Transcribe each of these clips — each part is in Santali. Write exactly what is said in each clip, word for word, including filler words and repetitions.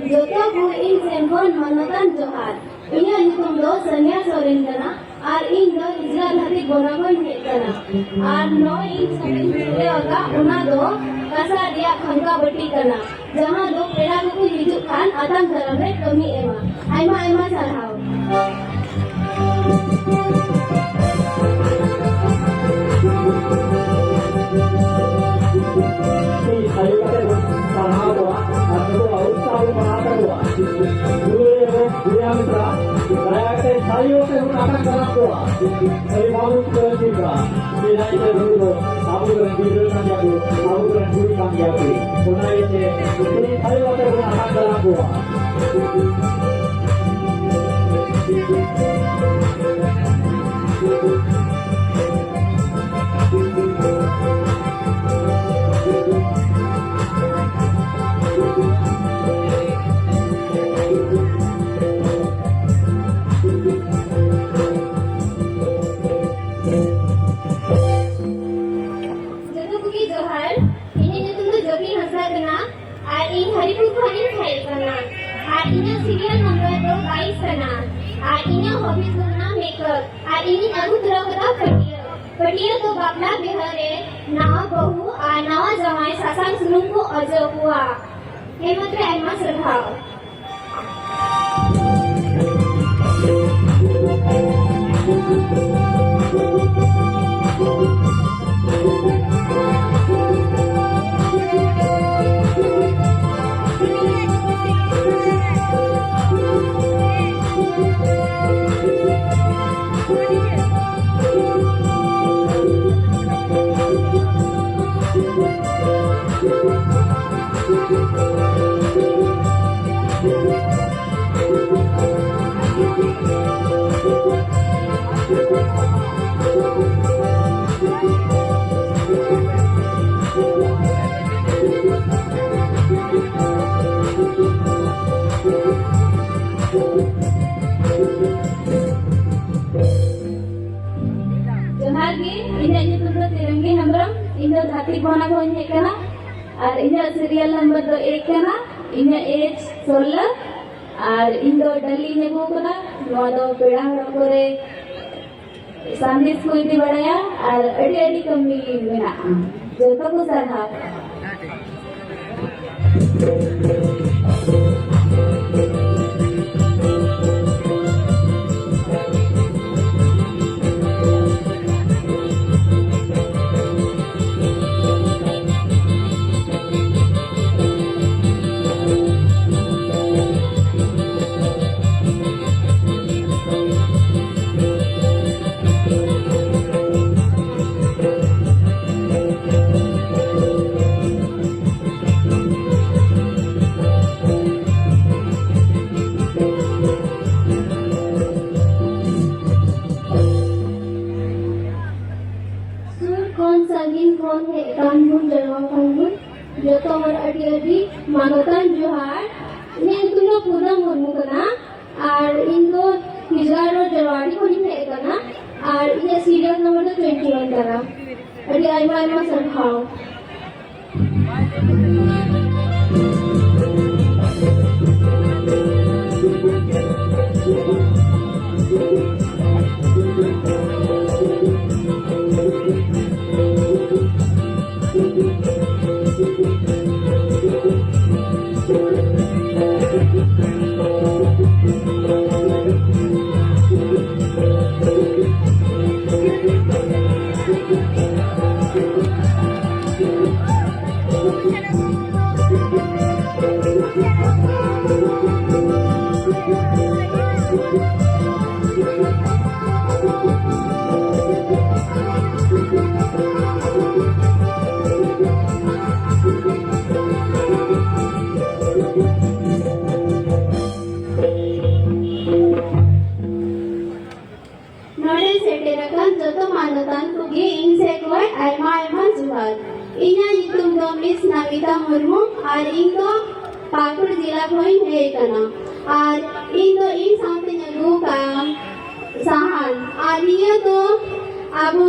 ᱡᱚᱛᱚ ᱠᱚ ᱤᱧ ᱥᱮᱱ ᱠᱷᱚᱱ ᱢᱟᱱᱚᱛᱟᱱ ᱡᱚᱦᱟᱨ᱾ ᱤᱧᱟᱹᱜ ᱧᱩᱛᱩᱢ ᱫᱚ ᱥᱟᱱᱤᱭᱟ ᱥᱚᱨᱮᱱ ᱠᱟᱱᱟ ᱟᱨ ᱤᱧ ᱫᱚ ᱤᱥᱞᱟ ᱫᱷᱟᱹᱵᱤᱡ ᱵᱚᱱᱟ ᱠᱷᱚᱱ ᱦᱮᱡ ᱠᱟᱱᱟ᱾ ᱟᱨ ᱱᱚᱜᱼᱚᱭ ᱤᱧ ᱥᱟᱶᱛᱮᱧ ᱥᱮᱞᱮᱫ ᱟᱠᱟᱫ, ᱚᱱᱟ ᱫᱚ ᱠᱟᱸᱥᱟ ᱨᱮᱭᱟᱜ ᱠᱷᱟᱝᱠᱟ ᱵᱟᱹᱴᱤ ᱠᱟᱱᱟ, ᱡᱟᱦᱟᱸ ᱫᱚ ᱯᱮᱲᱟ ᱠᱚᱠᱚ ᱦᱤᱡᱩᱜ ᱠᱷᱟᱱ ᱟᱛᱟᱝ ᱫᱟᱨᱟᱢ ᱨᱮ ᱠᱟᱹᱢᱤ ᱮᱢᱟ᱾ ᱟᱭᱢᱟ ᱟᱭᱢᱟ ᱥᱟᱨᱦᱟᱣ᱾ ᱟᱭᱳ ᱠᱟᱛᱮ ᱵᱚᱱ ᱯᱟᱲᱦᱟᱣ ᱠᱚᱣᱟ ᱟᱨ ᱱᱩᱠᱩ ᱟᱹᱣᱨᱤ ᱥᱟᱶ ᱵᱚᱱ ᱯᱟᱲᱦᱟᱣ ᱠᱚᱣᱟ᱾ ᱜᱩᱨᱩ ᱮᱵᱚᱝ ᱜᱩᱨᱩ ᱢᱤᱛᱨᱟ, ᱫᱟᱭᱟ ᱠᱟᱛᱮ ᱥᱟᱹᱨᱤ ᱚᱠᱛᱮ ᱵᱚᱱ ᱟᱴᱟᱝ ᱫᱟᱨᱟᱢ ᱠᱚᱣᱟ᱾ ᱥᱟᱹᱨᱤ ᱵᱟᱵᱚᱱ ᱠᱚ ᱪᱮᱫᱟ᱾ ᱪᱮᱫᱟᱜ ᱥᱮ ᱱᱩᱠᱩ ᱫᱚ ᱟᱵᱚ ᱨᱮᱱ ᱜᱤᱫᱽᱨᱟᱹ ᱠᱟᱱ ᱜᱮᱭᱟ ᱠᱚ, ᱟᱵᱚ ᱨᱮᱱ ᱠᱩᱲᱤ ᱠᱟᱱ ᱜᱮᱭᱟ ᱠᱚ᱾ ᱚᱱᱟ ᱤᱭᱟᱹᱛᱮ ᱱᱩᱠᱩ ᱥᱟᱹᱨᱤ ᱚᱠᱛᱮ ᱵᱚᱱ ᱟᱴᱟᱝ ᱫᱟᱨᱟᱢ ᱠᱚᱣᱟ᱾ ᱡᱚᱛᱚ ᱠᱚᱜᱮ ᱡᱚᱦᱟᱨ᱾ ᱤᱧᱟᱹᱜ ᱧᱩᱛᱩᱢ ᱫᱚ ᱡᱳᱛᱤ ᱦᱟᱸᱥᱫᱟ ᱠᱟᱱᱟ᱾ ᱟᱨ ᱤᱧ ᱦᱟᱨᱤᱯᱩᱨ ᱠᱷᱚᱱᱤᱧ ᱦᱮᱡ ᱟᱠᱟᱱᱟ᱾ ᱟᱨ ᱤᱧᱟᱹᱜ serial number ᱫᱚ ᱵᱟᱭᱤᱥ ᱠᱟᱱᱟ᱾ ᱟᱨ ᱤᱧᱟᱹᱜ hobbies ᱫᱚ ᱠᱟᱱᱟ makeup᱾ ᱟᱨ ᱤᱧᱤᱧ ᱟᱹᱜᱩ ᱛᱚᱨᱟ ᱠᱟᱫᱟ ᱯᱟᱹᱴᱭᱟᱹ᱾ ᱯᱟᱹᱴᱭᱟᱹ ᱫᱚ ᱵᱟᱯᱞᱟ ᱵᱤᱦᱟᱹ ᱨᱮ ᱱᱟᱣᱟ ᱵᱟᱹᱦᱩ ᱟᱨ ᱱᱟᱣᱟ ᱡᱟᱶᱟᱭ ᱥᱟᱥᱟᱝ ᱥᱩᱱᱩᱢ ᱠᱚ ᱚᱡᱚᱜ ᱟᱠᱚᱣᱟ᱾ ᱦᱮᱸ, ᱢᱟ ᱛᱚᱵᱮ, ᱟᱭᱢᱟ ᱥᱟᱨᱦᱟᱣ᱾ ᱡᱚᱦᱟᱨ ᱜᱮ, ᱤᱧᱟᱹᱜ ᱧᱩᱛᱩᱢ ᱫᱚ ᱛᱤᱨᱚᱝᱜᱤ ᱦᱮᱢᱵᱨᱚᱢ᱾ ᱤᱧ ᱫᱚ ᱫᱷᱟᱹᱨᱛᱤ ᱵᱚᱦᱱᱟ ᱠᱷᱚᱱᱤᱧ ᱦᱮᱡ ᱠᱟᱱᱟ ᱟᱨ ᱤᱧᱟᱹᱜ serial number ᱫᱚ ᱮᱠ ᱠᱟᱱᱟ᱾ ᱤᱧᱟᱹᱜ age ᱥᱳᱞᱞᱳ ᱟᱨ ᱤᱧ ᱫᱚ ᱰᱟᱹᱞᱤᱧ ᱟᱹᱜᱩ ᱟᱠᱟᱫᱟ᱾ ᱱᱚᱣᱟ ᱫᱚ ᱯᱮᱲᱟ ᱦᱚᱲ ᱠᱚᱨᱮ ᱥᱟᱸᱫᱮᱥ ᱠᱚ ᱤᱫᱤ ᱵᱟᱲᱟᱭᱟ ᱟᱨ ᱟᱹᱰᱤ ᱟᱹᱰᱤ ᱠᱟᱹᱢᱤ ᱢᱮᱱᱟᱜᱼᱟ᱾ ᱡᱚᱛᱚ ᱠᱚ ᱥᱟᱨᱦᱟᱣ᱾ ᱥᱩᱨ ᱠᱷᱚᱱ ᱥᱟᱺᱜᱤᱧ ᱠᱷᱚᱱ ᱦᱮᱡ ᱟᱠᱟᱱ ᱵᱚᱱ ᱡᱟᱨᱣᱟ ᱟᱠᱟᱱ ᱵᱚᱱ ᱡᱚᱛᱚ ᱦᱚᱲ ᱟᱹᱰᱤ ᱟᱹᱰᱤ ᱢᱟᱱᱚᱛᱟᱱ ᱡᱚᱦᱟᱨ᱾ ᱤᱧᱟᱹᱜ ᱧᱩᱛᱩᱢ ᱫᱚ ᱯᱩᱨᱱᱟ ᱢᱩᱨᱢᱩ ᱠᱟᱱᱟ ᱟᱨ ᱤᱧ ᱫᱚ ᱦᱤᱡᱽᱜᱟᱨ ᱨᱳᱰ ᱡᱟᱨᱣᱟᱰᱤ ᱠᱷᱚᱱᱤᱧ ᱦᱮᱡ ᱟᱠᱟᱱᱟ ᱟᱨ ᱤᱧᱟᱹᱜ serial number ᱫᱚ twenty one ᱠᱟᱱᱟ᱾ ᱟᱹᱰᱤ ᱟᱭᱢᱟ ᱟᱭᱢᱟ ᱥᱟᱨᱦᱟᱣ᱾ ᱱᱚᱰᱮ ᱥᱤᱛᱟ ᱢᱩᱨᱢᱩ, ᱟᱨ ᱤᱧ ᱫᱚ ᱯᱟᱹᱠᱩᱲ ᱡᱮᱞᱟ ᱠᱷᱚᱱᱤᱧ ᱦᱮᱡ ᱟᱠᱟᱱᱟ᱾ ᱟᱨ ᱤᱧ ᱫᱚ ᱤᱧ ᱥᱟᱶᱛᱮᱧ ᱟᱹᱜᱩ ᱟᱠᱟᱫᱼᱟ ᱥᱟᱦᱟᱱ, ᱟᱨ ᱱᱤᱭᱟᱹ ᱫᱚ ᱟᱵᱚ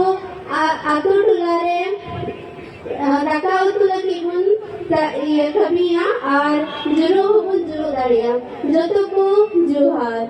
ᱟ-, ᱟᱛᱳ ᱴᱚᱞᱟ ᱨᱮ, ᱟ, ᱫᱟᱠᱟ ᱩᱛᱩ ᱞᱟᱹᱜᱤᱫ ᱵᱚᱱ ᱠᱟ-, ᱤᱭᱟᱹ, ᱠᱟᱹᱢᱤᱭᱟ ᱟᱨ ᱡᱩᱨᱩᱜ ᱦᱚᱸᱵᱚᱱ ᱡᱩᱨᱩᱜ ᱫᱟᱲᱮᱭᱟᱜᱼᱟ᱾ ᱡᱚᱛᱚ ᱠᱚ ᱡᱚᱦᱟᱨ᱾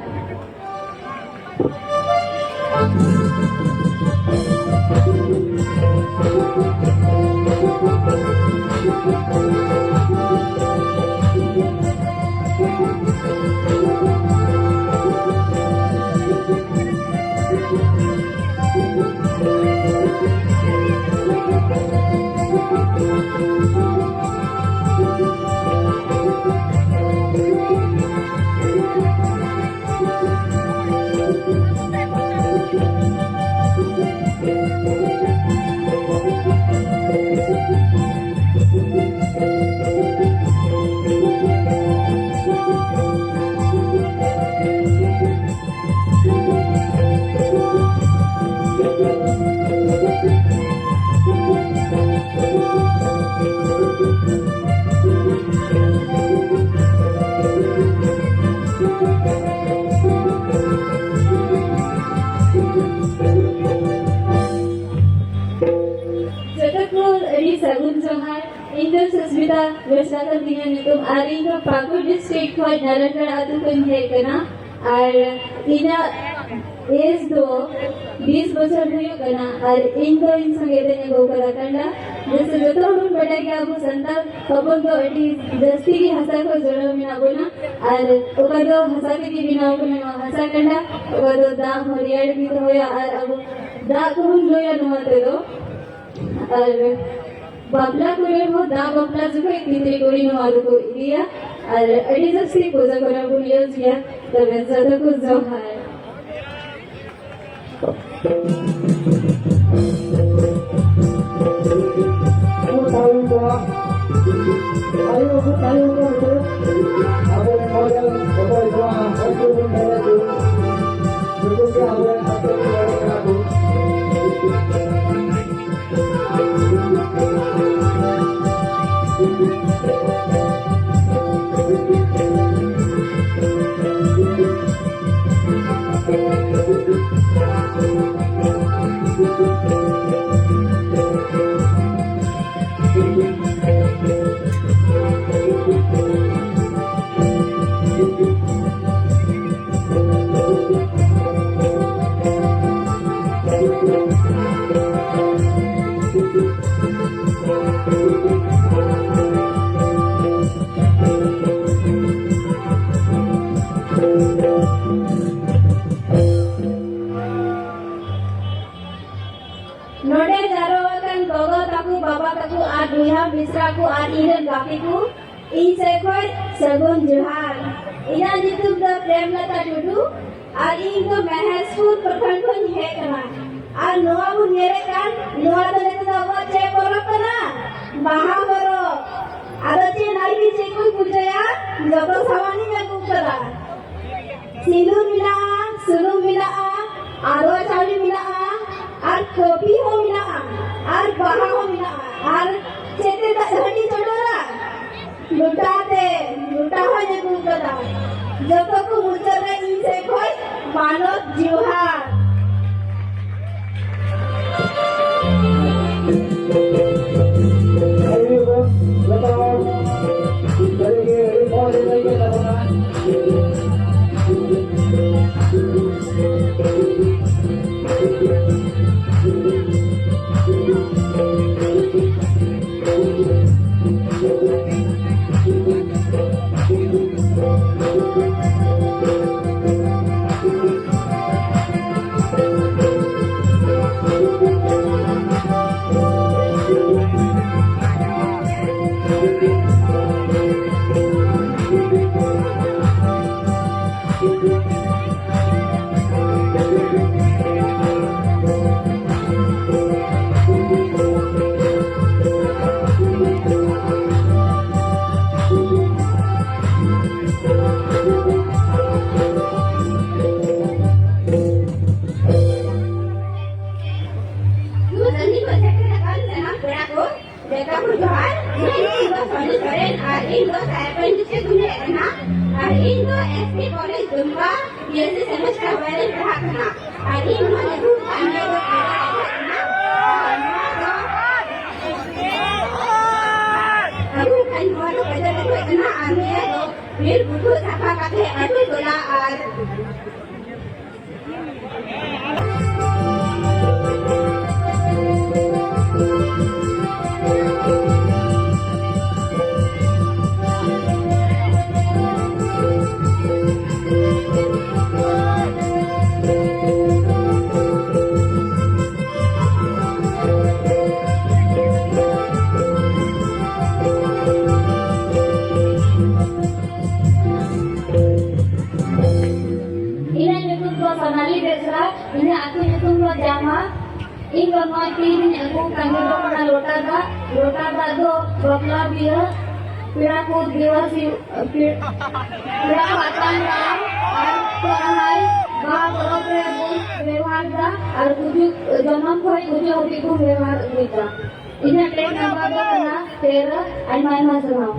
ᱡᱚᱛᱚ ᱠᱚ ᱟᱹᱰᱤ ᱥᱟᱹᱜᱩᱱ ᱡᱚᱦᱟᱨ᱾ ᱤᱧ ᱫᱚ ᱥᱩᱥᱢᱤᱛᱟ ᱵᱮᱥᱨᱟ ᱠᱟᱱ ᱛᱤᱧᱟᱹ ᱧᱩᱛᱩᱢ, ᱟᱨ ᱤᱧ ᱫᱚ ᱯᱟᱹᱠᱩᱲ district ᱠᱷᱚᱱ ᱱᱟᱨᱟᱭᱚᱱᱜᱟᱲ ᱟᱹᱛᱩ ᱠᱷᱚᱱ ᱤᱧ ᱦᱮᱡ ᱟᱠᱟᱱᱟ᱾ ᱟᱨ ᱤᱧᱟᱹᱜ age ᱫᱚ ᱵᱤᱥ ᱵᱚᱪᱷᱚᱨ ᱦᱩᱭᱩᱜ ᱠᱟᱱᱟ, ᱟᱨ ᱤᱧ ᱫᱚ ᱤᱧ ᱥᱚᱸᱜᱮ ᱛᱮᱧ ᱟᱹᱜᱩ ᱟᱠᱟᱫᱟ ᱠᱟᱸᱰᱟ᱾ ᱡᱮᱭᱥᱮ ᱡᱚᱛᱚ ᱦᱚᱲ ᱵᱚᱱ ᱵᱟᱰᱟᱭ ᱜᱮᱭᱟ, ᱟᱵᱚ ᱥᱟᱱᱛᱟᱲ ᱦᱚᱯᱚᱱ ᱫᱚ ᱟᱹᱰᱤ ᱡᱟᱹᱥᱛᱤ ᱜᱮ ᱦᱟᱥᱟ ᱠᱚ ᱡᱚᱲᱟᱣ ᱢᱮᱱᱟᱜ ᱵᱚᱱᱟ, ᱟᱨ ᱚᱠᱟ ᱫᱚ ᱦᱟᱥᱟ ᱛᱮᱜᱮ ᱵᱮᱱᱟᱣ ᱠᱟᱱᱟ, ᱱᱚᱣᱟ ᱦᱟᱥᱟ ᱠᱟᱸᱰᱟ, ᱚᱠᱟ ᱫᱚ ᱫᱟᱜ ᱦᱚᱸ ᱨᱮᱭᱟᱲ ᱜᱮ ᱫᱚᱦᱚᱭᱟ, ᱟᱨ ᱟᱵᱚ ᱫᱟᱜ ᱠᱚᱵᱚᱱ ᱞᱩᱭᱟ ᱱᱚᱣᱟ ᱛᱮᱫᱚ᱾ ᱟᱨ ᱵᱟᱯᱞᱟ ᱠᱚᱨᱮ ᱦᱚᱸ ᱫᱟᱜ ᱵᱟᱯᱞᱟ ᱡᱚᱠᱷᱚᱡ ᱛᱤᱛᱨᱤ ᱠᱩᱲᱤ ᱱᱚᱣᱟ ᱫᱚᱠᱚ ᱤᱫᱤᱭᱟ, ᱟᱨ ᱟᱹᱰᱤ ᱡᱟᱹᱥᱛᱤ ᱯᱩᱡᱟᱹ ᱠᱚᱨᱮ ᱵᱚᱱ use ᱜᱮᱭᱟ᱾ ᱛᱚᱵᱮ ᱡᱚᱛᱚ ᱠᱚ ᱡᱚᱦᱟᱨ᱾ ᱟᱵᱚᱨᱮᱱ model ᱚᱠᱚᱭ ᱠᱚᱣᱟᱜ ᱦᱚᱭ ᱠᱚᱵᱚᱱ ᱧᱮᱞᱮᱫ ᱠᱚ, ᱱᱩᱠᱩ ᱜᱮ ᱟᱵᱚᱨᱮᱱ ᱟᱛᱳ ᱨᱮᱱ ᱦᱚᱲ ᱠᱟᱱᱟ ᱠᱚ᱾ ᱱᱚᱰᱮ ᱡᱟᱨᱣᱟ ᱟᱠᱟᱱ ᱜᱚᱜᱚ ᱛᱟᱠᱚ, ᱵᱟᱵᱟ ᱛᱟᱠᱚ ᱟᱨ ᱵᱚᱭᱦᱟ ᱢᱤᱥᱨᱟ ᱠᱚ ᱟᱨ ᱤᱧ ᱨᱮᱱ ᱜᱟᱛᱮ ᱠᱚ, ᱤᱧ ᱥᱮᱫ ᱠᱷᱚᱱ ᱥᱟᱹᱜᱩᱱ ᱡᱚᱦᱟᱨ᱾ ᱤᱧᱟᱹᱜ ᱧᱩᱛᱩᱢ ᱫᱚ ᱯᱨᱮᱢᱞᱚᱛᱟ ᱴᱩᱰᱩ ᱟᱨ ᱤᱧ ᱫᱚ ᱢᱮᱦᱮᱥᱯᱩᱨ ᱯᱨᱚᱠᱷᱚᱸᱰ ᱠᱷᱚᱱ ᱤᱧ ᱦᱮᱡ ᱟᱠᱟᱱᱟ᱾ ᱟᱨ ᱱᱚᱣᱟ ᱵᱚᱱ ᱧᱮᱞᱮᱫ ᱠᱟᱱ, ᱱᱚᱣᱟ ᱫᱚ ᱱᱤᱛᱚᱜ ᱫᱚ ᱟᱵᱚᱣᱟᱜ ᱪᱮᱫ ᱯᱚᱨᱚᱵᱽ ᱠᱟᱱᱟ? ᱵᱟᱦᱟ ᱯᱚᱨᱚᱵᱽ᱾ ᱟᱫᱚ ᱪᱮᱫ ᱱᱟᱭᱠᱮ ᱪᱮᱫ ᱠᱚᱭ ᱯᱩᱡᱟᱹᱭᱟ? ᱡᱚᱛᱚ ᱥᱟᱢᱟᱱ ᱤᱧ ᱟᱹᱜᱩ ᱠᱟᱫᱟ᱾ ᱥᱤᱸᱫᱩᱨ ᱢᱮᱱᱟᱜᱼᱟ, ᱥᱩᱱᱩᱢ ᱢᱮᱱᱟᱜᱼᱟ, ᱟᱫᱽᱣᱟ ᱪᱟᱣᱞᱮ ᱢᱮᱱᱟᱜᱼᱟ, ᱟᱨ ᱠᱟᱹᱯᱤ ᱦᱚᱸ ᱢᱮᱱᱟᱜᱼᱟ, ᱟᱨ ᱵᱟᱦᱟ ᱦᱚᱸ ᱢᱮᱱᱟᱜᱼᱟ, ᱟᱨ ᱪᱮᱫ ᱛᱮ ᱫᱟᱜ ᱦᱟᱺᱰᱤ ᱪᱚᱰᱚᱨᱟ? ᱞᱚᱴᱟ ᱛᱮ, ᱞᱚᱴᱟ ᱦᱚᱸᱧ ᱟᱹᱜᱩ ᱠᱟᱫᱟ᱾ ᱡᱚᱛᱚ ᱠᱚ ᱢᱩᱪᱟᱹᱫ ᱨᱮ ᱤᱧ ᱥᱮᱫ ᱠᱷᱚᱱ ᱢᱟᱱᱚᱛ ᱡᱚᱦᱟᱨ᱾ ᱟᱹᱰᱤ ᱵᱮᱥ, ᱡᱚᱛᱚ ᱦᱚᱲ ᱥᱟᱹᱨᱤᱜᱮ ᱟᱹᱰᱤ ᱢᱚᱡᱽ ᱮᱱᱮᱡ ᱠᱮᱫ ᱛᱟᱵᱚᱱᱟ᱾ ᱱᱚᱣᱟ ᱛᱟᱹᱦᱱᱤ ᱠᱚ ᱥᱮᱴᱮᱨ ᱟᱠᱟᱱ ᱥᱟᱱᱟᱢ ᱯᱮᱲᱟ ᱠᱚ, ᱡᱚᱛᱚ ᱠᱚ ᱡᱚᱦᱟᱨ᱾ ᱤᱧ ᱫᱚ ᱥᱚᱱᱤ ᱥᱚᱨᱮᱱ ᱟᱨ ᱤᱧ ᱫᱚ ᱥᱟᱭᱯᱟᱱᱤ ᱥᱮᱫ ᱠᱷᱚᱱᱤᱧ ᱦᱮᱡ ᱟᱠᱟᱱᱟ᱾ ᱟᱨ ᱤᱧ ᱫᱚ S P college Dumka B S C semester one ᱨᱮᱧ ᱯᱟᱲᱦᱟᱜ ᱠᱟᱱᱟ᱾ ᱟᱨ ᱤᱧ ᱱᱚᱣᱟ ᱧᱩᱛᱩᱢ ᱠᱷᱟᱱ ᱱᱤᱭᱟᱹ ᱫᱚ ᱯᱮᱲᱟ ᱠᱚ ᱦᱮᱡ ᱟᱠᱟᱱᱟ᱾ ᱟᱨ ᱱᱚᱣᱟ ᱫᱚ ᱟᱹᱰᱤ ᱠᱷᱟᱱ ᱱᱚᱣᱟ ᱫᱚ ᱵᱟᱡᱟᱨ ᱨᱮ ᱦᱮᱡ ᱟᱠᱟᱱᱟ᱾ ᱟᱨ ᱱᱤᱭᱟᱹ ᱫᱚ ᱵᱤᱨ ᱵᱩᱨᱩ ᱥᱟᱯᱷᱟ ᱠᱟᱛᱮ ᱟᱹᱛᱩ ᱴᱚᱞᱟ ᱟᱨ ᱤᱧᱟᱹᱜ ᱟᱹᱛᱩ ᱧᱩᱛᱩᱢ ᱫᱚ ᱡᱟᱢᱟ᱾ ᱤᱧ ᱫᱚ ᱱᱚᱣᱟ ᱛᱤᱨᱤᱧ ᱟᱹᱜᱩ ᱠᱟᱱ ᱫᱚ ᱠᱟᱱᱟ ᱞᱚᱴᱟ ᱫᱟᱜ᱾ ᱞᱚᱴᱟ ᱫᱟᱜ ᱫᱚ ᱵᱟᱯᱞᱟ ᱵᱤᱦᱟᱹ, ᱯᱮᱲᱟ ᱠᱚ ᱫᱤᱣᱟᱥᱤ, ᱯᱮ-, ᱯᱮᱲᱟ ᱠᱚ ᱟᱛᱟᱝ ᱫᱟᱜ ᱟᱨ ᱥᱚᱨᱦᱟᱭ, ᱵᱟᱦᱟ ᱯᱚᱨᱚᱵᱽ ᱨᱮ ᱵᱚᱱ ᱵᱮᱣᱦᱟᱨ ᱫᱟ ᱟᱨ ᱜᱩᱡᱩᱜ, ᱡᱚᱱᱚᱢ ᱠᱷᱚᱱ ᱜᱩᱡᱩᱜ ᱦᱟᱹᱵᱤᱡ ᱵᱚᱱ ᱵᱮᱣᱦᱟᱨ ᱟᱹᱜᱩᱭᱮᱫᱟ᱾ ᱤᱧᱟᱹᱜ ᱴᱮᱜ ᱱᱟᱢᱵᱟᱨ ᱫᱚ ᱠᱟᱱᱟ ᱛᱮᱨᱚ᱾ ᱟᱭᱢᱟ ᱟᱭᱢᱟ ᱥᱟᱨᱦᱟᱣ᱾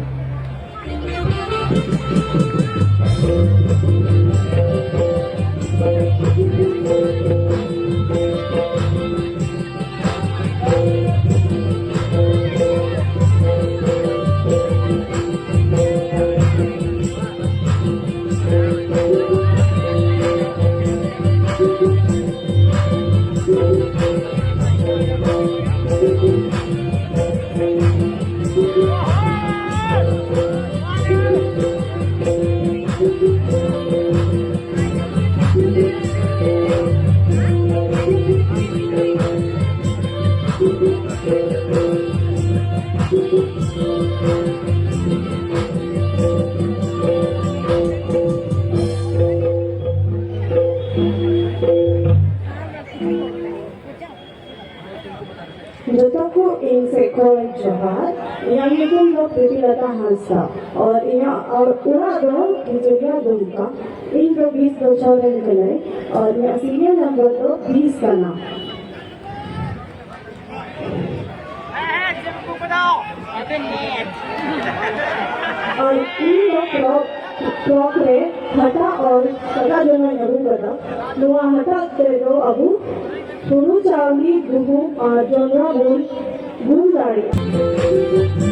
ᱡᱚᱛᱚ ᱠᱚ ᱤᱧ ᱥᱮᱫ ᱠᱷᱚᱱ ᱡᱚᱦᱟᱨ᱾ ᱤᱧᱟᱹᱜ ᱧᱩᱛᱩᱢ ᱫᱚ ᱯᱨᱤᱛᱤᱞᱚᱛᱟ ᱦᱟᱸᱥᱫᱟ᱾ ᱟᱨ ᱤᱧᱟᱹᱜ ᱟᱨ ᱚᱲᱟᱜ ᱫᱚ ᱵᱤᱡᱚᱭᱟ ᱫᱩᱢᱠᱟ᱾ ᱤᱧ ᱫᱚ ᱵᱤᱥ ᱵᱚᱪᱷᱚᱨ ᱨᱮᱱ ᱠᱟᱹᱱᱟᱹᱧ᱾ ᱟᱨ ᱤᱧᱟᱹᱜ ᱥᱤᱨᱤᱭᱟᱞ ᱱᱟᱢᱵᱟᱨ ᱫᱚ ᱵᱤᱥ ᱠᱟᱱᱟ᱾ ᱟᱨ ᱤᱧ ᱫᱚ ᱯᱚᱨᱚᱵᱽ, ᱯᱚᱨᱚᱵᱽ ᱨᱮ ᱦᱟᱴᱟᱜ ᱟᱨ ᱥᱟᱜᱟ ᱡᱚᱱᱚᱜ ᱤᱧ ᱟᱹᱜᱩ ᱠᱟᱫᱟ᱾ ᱱᱚᱣᱟ ᱦᱟᱴᱟᱜ ᱛᱮᱫᱚ ᱟᱵᱚ ᱦᱩᱲᱩ, ᱪᱟᱣᱞᱮ, ᱜᱩᱦᱩᱢ ᱟᱨ ᱡᱚᱱᱰᱨᱟ ᱵᱚᱱ ᱜᱩᱞ ᱫᱟᱲᱮᱭᱟᱜᱼᱟ᱾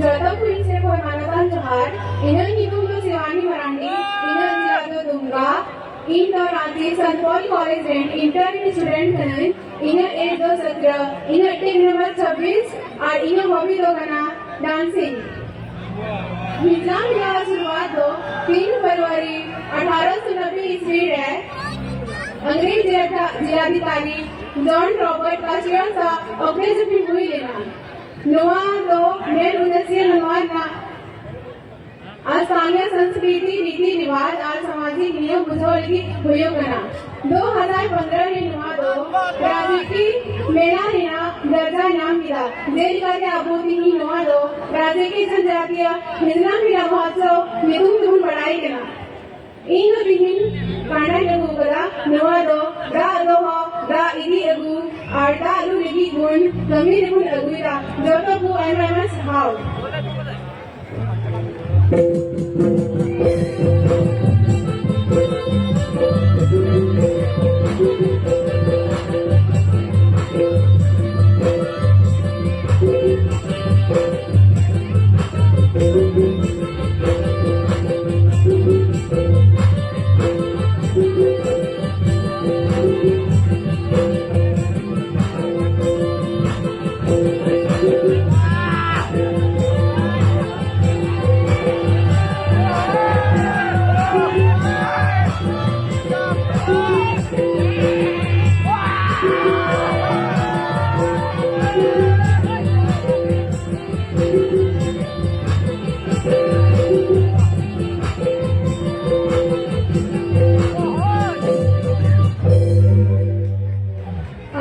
ᱡᱚᱛᱚ ᱠᱚ ᱤᱧ ᱥᱮᱫ ᱠᱷᱚᱱ ᱢᱟᱱᱚᱛᱟᱱ ᱡᱚᱦᱟᱨ᱾ ᱤᱧᱟᱹᱜ ᱧᱩᱛᱩᱢ ᱫᱚ ᱥᱤᱣᱟᱱᱤ ᱢᱟᱨᱟᱱᱰᱤ᱾ ᱤᱧ ᱫᱚ ᱨᱟᱸᱪᱤ ᱥᱟᱱᱛ ᱯᱚᱞ ᱠᱚᱞᱮᱡᱽ ᱨᱮᱱ ᱤᱱᱴᱟᱨ ᱨᱮᱱ ᱥᱴᱩᱰᱮᱱᱴ ᱠᱟᱹᱱᱟᱹᱧ᱾ ᱤᱧᱟᱹᱜ ᱮᱡᱽ ᱫᱚ ᱥᱚᱛᱨᱚ, ᱤᱧᱟᱹᱜ ᱴᱮᱜ ᱱᱟᱢᱵᱟᱨ ᱪᱷᱟᱵᱵᱤᱥ ᱟᱨ ᱤᱧᱟᱹᱜ ᱦᱚᱵᱤ ᱫᱚ ᱠᱟᱱᱟ ᱰᱟᱱᱥᱤᱝ᱾ ᱦᱤᱡᱞᱟᱢ ᱨᱮᱭᱟᱜ ᱥᱩᱨᱩᱣᱟᱛ ᱫᱚ ᱛᱤᱱ ᱯᱷᱮᱵᱨᱩᱣᱟᱨᱤ ᱟᱴᱷᱟᱨᱚᱥᱚ ᱱᱚᱵᱵᱳᱭ ᱤᱥᱣᱤ ᱨᱮ ᱟᱝᱨᱮᱡᱽ ᱡᱮᱞᱟ-, ᱡᱮᱞᱟᱫᱷᱤᱠᱟᱨᱤ ᱡᱚᱱ ᱨᱚᱵᱟᱨᱴ ᱠᱟᱥᱴᱨᱚ ᱥᱟᱶ ᱚᱠᱛᱮ ᱡᱟᱹᱯᱤᱫ ᱦᱩᱭ ᱞᱮᱱᱟ᱾ ᱱᱚᱣᱟ ᱫᱚ ᱢᱮᱱ ᱩᱫᱮᱥᱭᱚ ᱱᱚᱣᱟ ᱨᱮᱱᱟᱜ ᱟᱨ ᱥᱛᱷᱟᱱᱤᱭᱚ ᱥᱚᱝᱥᱠᱨᱤᱛᱤ, ᱨᱤᱛᱤ ᱨᱤᱣᱟᱡᱽ ᱟᱨ ᱥᱟᱢᱟᱡᱤᱠ ᱱᱤᱭᱚᱢ ᱵᱩᱡᱷᱟᱹᱣ ᱞᱟᱹᱜᱤᱫ ᱦᱩᱭᱩᱜ ᱠᱟᱱᱟ᱾ ᱫᱩ ᱦᱟᱡᱟᱨ ᱯᱚᱱᱫᱽᱨᱚ ᱨᱮ ᱱᱚᱣᱟ ᱫᱚ ᱨᱟᱡᱽᱱᱤᱛᱤ ᱢᱮᱞᱟ ᱨᱮᱱᱟᱜ ᱫᱚᱨᱡᱟ ᱧᱟᱢ ᱠᱮᱫᱟ, ᱡᱮᱞᱮᱠᱟᱛᱮ ᱟᱵᱚ ᱛᱤᱦᱤᱧ ᱱᱚᱣᱟ ᱫᱚ ᱨᱟᱡᱽᱱᱤᱛᱤ ᱡᱚᱱᱡᱟᱛᱤᱭᱚ ᱦᱤᱡᱞᱟᱢ ᱢᱮᱞᱟ ᱢᱚᱦᱚᱛᱥᱚᱵ ᱧᱩᱛᱩᱢ ᱛᱮᱵᱚᱱ ᱵᱟᱲᱟᱭ ᱠᱟᱱᱟ᱾ ᱤᱧ ᱫᱚ ᱛᱤᱦᱤᱧ ᱠᱟᱸᱰᱟᱧ ᱟᱹᱜᱩ ᱟᱠᱟᱫᱟ᱾ ᱱᱚᱣᱟ ᱫᱚ ᱫᱟᱜ ᱫᱚᱦᱚ, ᱫᱟᱜ ᱤᱫᱤ ᱟᱹᱜᱩ ᱟᱨ ᱫᱟᱜ ᱞᱩ ᱞᱟᱹᱜᱤᱫ ᱵᱚᱱ ᱠᱟᱹᱢᱤ ᱨᱮᱵᱚᱱ ᱟᱹᱜᱩᱭᱮᱫᱟ᱾ ᱡᱚᱛᱚ ᱠᱚ ᱟᱭᱢᱟ ᱟᱭᱢᱟ ᱥᱟᱨᱦᱟᱣ᱾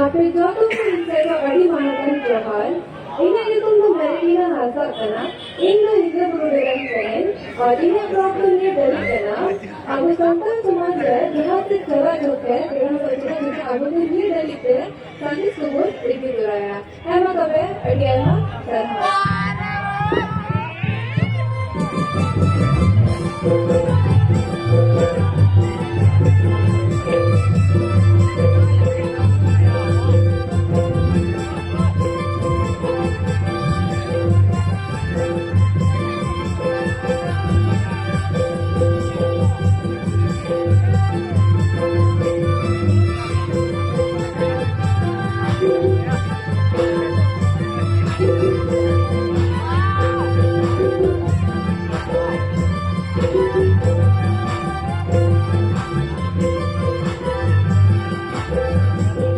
ᱟᱯᱮ ᱡᱚᱛᱚ ᱠᱚ ᱤᱧ ᱥᱮᱫ ᱫᱚ ᱟᱹᱰᱤ ᱢᱟᱱᱚᱛᱟᱱ ᱡᱚᱦᱟᱨ᱾ ᱤᱧᱟᱹᱜ ᱧᱩᱛᱩᱢ ᱫᱚ ᱢᱮᱨᱤᱞᱤᱱᱟ ᱦᱟᱸᱥᱫᱟᱜ ᱠᱟᱱᱟ᱾ ᱤᱧ ᱫᱚ ᱦᱤᱡᱞᱟᱹ ᱵᱩᱨᱩ ᱨᱮᱱ ᱠᱟᱹᱱᱟᱹᱧ ᱟᱨ ᱤᱧᱟᱹᱜ ᱯᱨᱚᱵᱞᱮᱢ ᱱᱤᱭᱟᱹ ᱰᱟᱹᱞᱤᱡ ᱠᱟᱱᱟ᱾ ᱟᱵᱚ ᱥᱟᱱᱛᱟᱲ ᱥᱚᱢᱟᱡᱽ ᱨᱮ ᱡᱟᱦᱟᱸ ᱥᱮᱫ ᱪᱟᱞᱟᱜ ᱡᱚᱠᱷᱮᱡ ᱡᱟᱦᱟᱸ ᱥᱮᱫ ᱪᱟᱞᱟᱜ ᱡᱚᱠᱷᱮᱡ ᱟᱵᱚ ᱫᱚ ᱱᱤᱭᱟᱹ ᱰᱟᱹᱞᱤᱡ ᱛᱮ ᱥᱟᱸᱫᱮᱥ ᱠᱚᱵᱚᱱ ᱤᱫᱤ ᱛᱚᱨᱟᱭᱟ᱾ ᱦᱮᱸ ᱢᱟ ᱛᱚᱵᱮ, ᱟᱹᱰᱤ ᱟᱭᱢᱟ ᱥᱟᱨᱦᱟᱣ᱾